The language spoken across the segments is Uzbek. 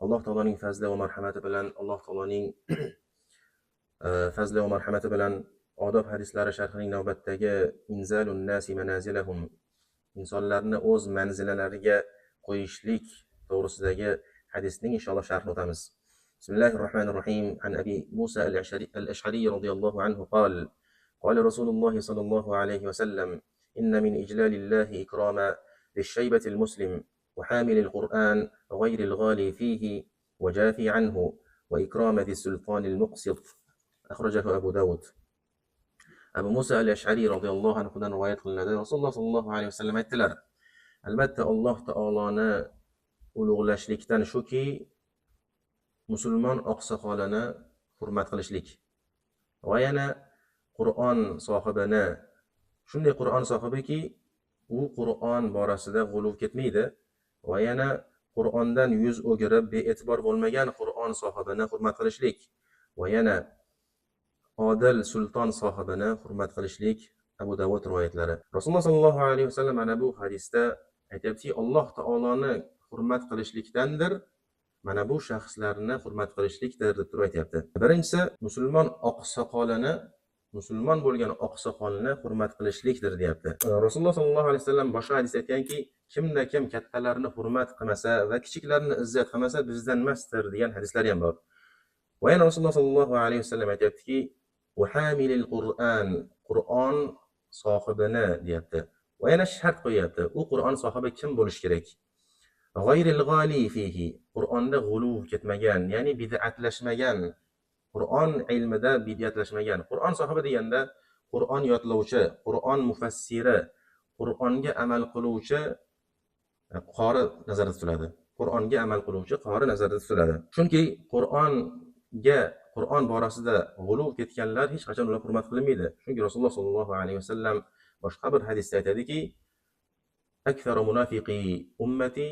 Alloh taoloning fazli va marhamati bilan, Alloh taoloning fazli va marhamati bilan odob hadislari sharhining navbatdagi inzalun nasi manazilahum, insonlarni o'z manzilalariga qo'yishlik to'g'risidagi hadisning inshaalloh sharhini o'tamiz. Bismillahir rohmanir rohim. An Abi Musa al-Ash'ari radhiyallohu anhu qala قال رسول الله صلى الله عليه وسلم: إن من إجلال الله إكرام للشيبة المسلم وحامل القرآن غير الغالي فيه وجافي عنه وإكرام ذي السلطان المقسط. أخرجه أبو داود. Abu Musa al-Ash'ari radhiyallohu anhudan rivoyat qilinadi. Rasululloh sollallohu alayhi vasallam aytdilar: Albatta Alloh taoloni ulug'lashlikdan shuki, musulmon oqsoqolini hurmat qilishlik va yana Qur'on sohibini, shunday Qur'on sohibiki, u Qur'on borasida g'uluv ketmaydi va yana Qur'ondan yuz o'girib bee'tibor bo'lmagan Qur'on sohibini hurmat qilishlik va yana odil sulton sohibini hurmat qilishlik. Abu Davud rivoyatlari. Rasululloh sollallohu alayhi vasallam mana bu hadisda aytyaptiki, Alloh taoloni hurmat qilishlikdandir mana bu shaxslarni hurmat qilishlikdir deb turib aytyapti. Birinchisi, musulmon oqsoqolini, musulmon bo'lgan oqsoqolni hurmat qilishlikdir deyapti. Rasululloh sollallohu alayhi vasallam boshqa hadisda aytganki, kimda kim kattalarni hurmat qilmasa va kichiklarni izzat qilmasa bizdan emasdir degan hadislari ham bor. Va yana Rasululloh sollallohu alayhi vasallam aytyaptiki, va hamilil Qur'an, Qur'on sohibini deyapti. Va yana shart qo'yapti. U Qur'on sohibi kim bo'lish kerak? G'ayril g'ali fihi, Qur'onda g'uluv ketmagan, ya'ni bid'atlashmagan, Qur'on ilmida bid'atlashmagan. Qur'on sohibi deganda Qur'on yodlovchi, Qur'on mufassiri, Qur'onga amal qiluvchi qori nazarda tutiladi. Qur'onga amal qiluvchi qori nazarda tutiladi. Chunki Qur'on borasida g'uluv ketganlar hech qachon ular hurmat qilinmaydi. Chunki Rasululloh sollallohu alayhi vasallam boshqa bir hadisda aytadiki, aksaru munafiqi ummati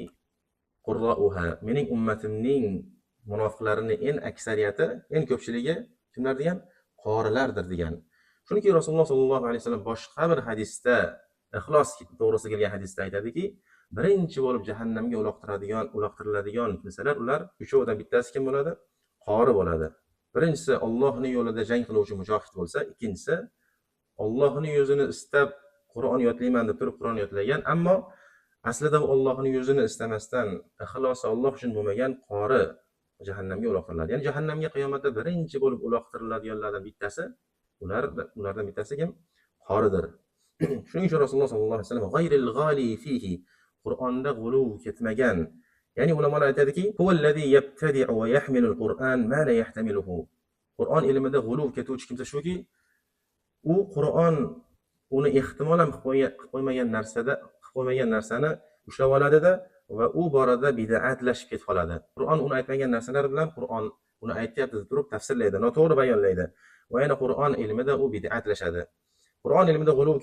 qurrauha, mening ummatimning munofiqlarining eng aksariyati, eng ko'pchiligi kimlar degan? Qorilardir degan. Chunki Rasululloh sollallohu alayhi vasallam boshqa bir hadisda, ixlos to'g'risida kelgan hadisda aytadiki, birinchi bo'lib jahannamga uloqtiriladigan kimsalar, ular uchovidan bittasi kim bo'ladi? Qori bo'ladi. Birinchisi Allohning yo'lida jang qiluvchi mujohid bo'lsa, ikkinchisi Allohning yuzini istab Qur'on yodlayman deb turib Qur'on yodlagan, ammo aslida u Allohning yuzini istamasdan, ixlosi Alloh uchun bo'lmagan qori jahannamga uloqtiriladi. Ya'ni jahannamga qiyomatda birinchi bo'lib uloqtiriladiganlardan bittasi, ulardan bittasi kim? Qoridir. Shuning uchun Rasululloh sollallohu alayhi vasallam g'ayril g'ali fihi, Qur'onda g'uluv ketmagan. Ya'ni ulamolar aytadiki, huvallazi yabtadi'u va yahmilul Qur'an ma la yahtamiluhu. Qur'on ilmida g'uluv ketuvchi kimsa shuki, u Qur'on uni ehtimol ham qilib qo'ymagan narsada, qilib qo'ymagan narsani ushlab oladida va u borada bid'atlashib ketib qoladi. Qur'on uni aytmagan narsalar bilan Qur'on uni aytyapti deb turib tafsirlaydi, noto'g'ri bayonlaydi. Va yana Qur'on ilmida u bid'atlashadi. Qur'on ilmida g'uluv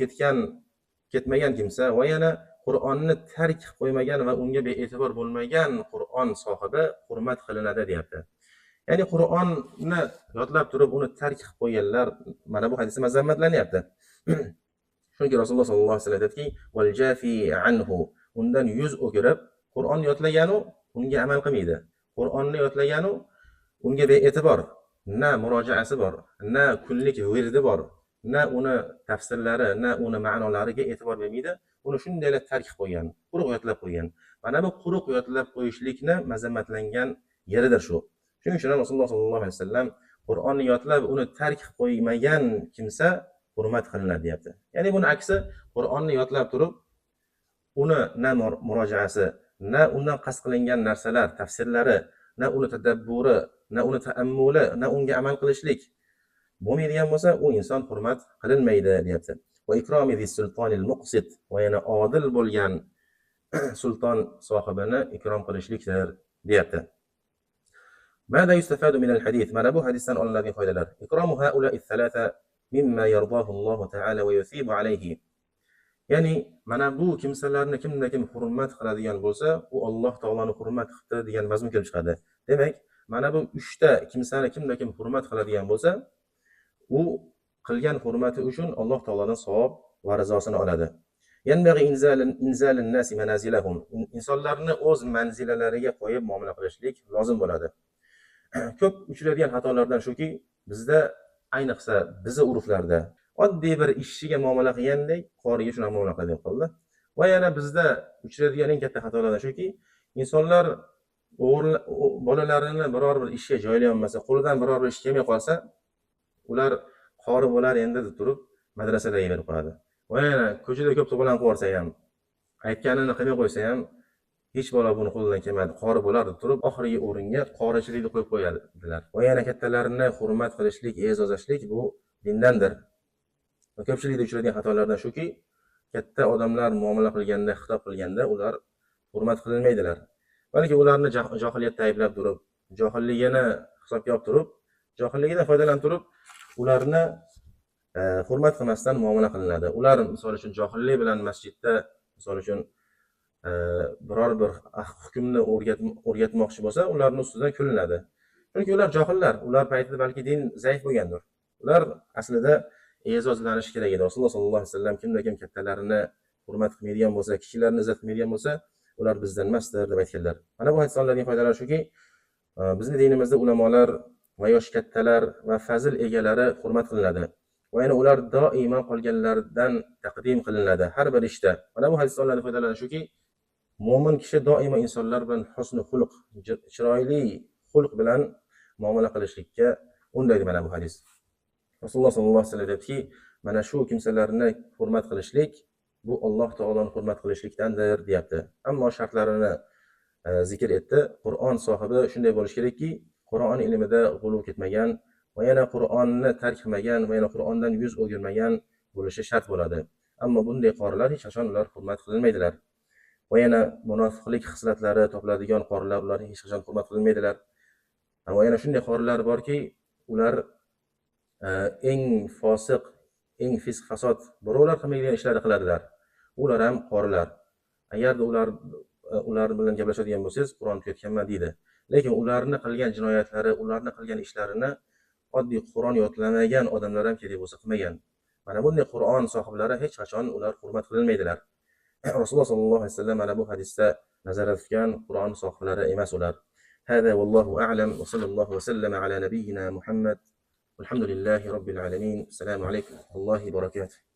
ketmagan kimsa va yana Qur'onni tark qilib qo'ymagan va unga bee'tibor bo'lmagan Qur'on sohibi hurmat qilinadi deyapti. Ya'ni Qur'onni yodlab turib uni tark qilib qo'yganlar mana bu hadisda mazammatlanyapti. Chunki Rasululloh sollallohu alayhi vasallam aytadiki, wal jafi anhu, undan yuz o'girib Qur'onni yodlaganu unga amal qilmaydi. Qur'onni yodlaganu unga bee'tibor, na murojaasi bor, na kunlik virdi bor, na uni tafsirlari, na uni ma'nolariga e'tibor bermaydi. Uni shundayla tark qilib qo'ygan, quruq yodlab qo'ygan. Mana bu quruq yodlab qo'yishlikni mazammatlangan yeridir shu. Shuning uchun Rasululloh sollallohu alayhi vasallam Qur'onni yodlab uni tark qilib qo'ymagan kimsa hurmat qilinadi deyapti. Ya'ni buni aksi, Qur'onni yodlab turib uni na murojaasi, na undan qasd qilingan narsalar, tafsirlari, na uni tadabburi, na uni ta'ammuli, na unga amal qilishlik bo'lmaydigan bo'lsa, u inson hurmat qilinmaydi deyapti. Va ikromi zi sultonil muqsit, va yana odil bo'lgan sulton sohibini ikrom qilishlikdir deyapti. Mada yustafadu minal hadis? Mana bu hadisdan olinadigan foydalar. Ikromu haula'i thalatha mimma yardahu Allohu ta'ala va yusibu alayhi. Ya'ni mana bu kimsalarni kimda kim hurmat qiladigan bo'lsa, u Alloh taoloni hurmat qildi degan mazmun kelib chiqadi. Demak, mana bu uchta kimsani kimda kim hurmat qiladigan bo'lsa, u qilgan hurmati uchun Alloh taolodan savob va rizosini oladi. Yanbaghi inzalun nasi manazilahum. Insonlarni o'z manzilalariga qo'yib muomala qilishlik lozim bo'ladi. Ko'p uchraydigan xatolardan shuki, bizda ayniqsa bizni urflarda oddiy bir ishchiga muomala qilgandek qoriga shunaqa muomala qiladigan qoldi. Va yana bizda uchraydigan eng katta xatolardan shuki, insonlar bolalarini biror bir ishga joylay olmasa, qo'lidan biror bir ish kelmay qolsa, ular qori bo'lar endi deb turib madrasalarga berib qo'yadi. Va yana ko'chada ko'p to'polon qilib yuborsa ham, aytganini qilmay qo'ysa ham, hech bola buni qo'lidan kelmadi, qori bo'lar deb turib oxirgi o'ringa qorichilikni qo'yib qo'yadilar. Va yana kattalarni hurmat qilishlik, e'zozlashlik bu dindandir. Va ko'pchilikda uchraydigan xatolardan shuki, katta odamlar muomala qilganda, xitob qilganda ular hurmat qilinmaydilar. Balki ularni johiliyatda ayblab turib, johilligini hisobga olib turib, johilligidan foydalanib turib, ularni hurmat qilmasdan muomala qilinadi. Ular misol uchun johillik bilan masjidda misol uchun biror bir hukmni o'rgatmoqchi bo'lsa, ularning ustidan kulinadi. Chunki ular johillar, ular paytida balki din zaif bo'lgandir. Ular aslida e'zozlanishi kerak edi. Rasululloh sollallohu alayhi vasallam kimda kim kattalarini hurmat qilmaydigan bo'lsa, kichiklarni izzat qilmaydigan bo'lsa, ular bizdan emasdir deb aytganlar. Mana bu hadislardan foydalar shuki, bizning dinimizda ulamolar va yosh kattalar va fazil egalari hurmat qilinadi. Va yana ular doimo qolganlardan taqdim qilinadi har bir ishda. Mana bu hadislardan foydalanish shuki, mo'min kishi doimo insonlar bilan husni xulq, chiroyli xulq bilan muomala qilishlikka undaydi mana bu hadis. Rasululloh sollallohu alayhi vasallam aytdiki, mana shu kimsalarni hurmat qilishlik bu Alloh taoloni hurmat qilishlikdandir deyapti. Ammo shartlarini zikr etdi. Qur'on sohibi shunday bo'lish kerakki, Qur'on ilmida g'uluv ketmagan va yana Qur'onni tark qilmagan va yana Qur'ondan yuz o'girmagan bo'lishi shart bo'ladi. Ammo bunday qorilar hech qachon ular hurmat qilinmaydilar. Va yana munofiqlik xislatlari topiladigan qorilar ular hech qachon hurmat qilinmaydilar. Va yana shunday qorilar borki, ular eng fosiq, eng fisq fasod birovlar qilmaydigan ishlarni qiladilar. Ular ham qorilar. Agarda ular bilan gaplashadigan bo'lsangiz, Qur'on tugatganman deydi. Lekin ularni qilgan jinoyatlari, ularni qilgan ishlarini oddiy Qur'on yodlamagan odamlar ham kerak bo'lsa qilmagan. Mana bunday Qur'on sohiblari hech qachon ular hurmat qilinmaydilar. Rasululloh sollallohu alayhi vasallam mana bu hadisda nazarda tutgan Qur'on sohiblari emas ular. Hada vallohu a'lam va sallallohu va sallama ala nabiyyina Muhammad. Alhamdulillahi robbil alamin. Assalomu alaykum va rahmatullohi va barakatuh.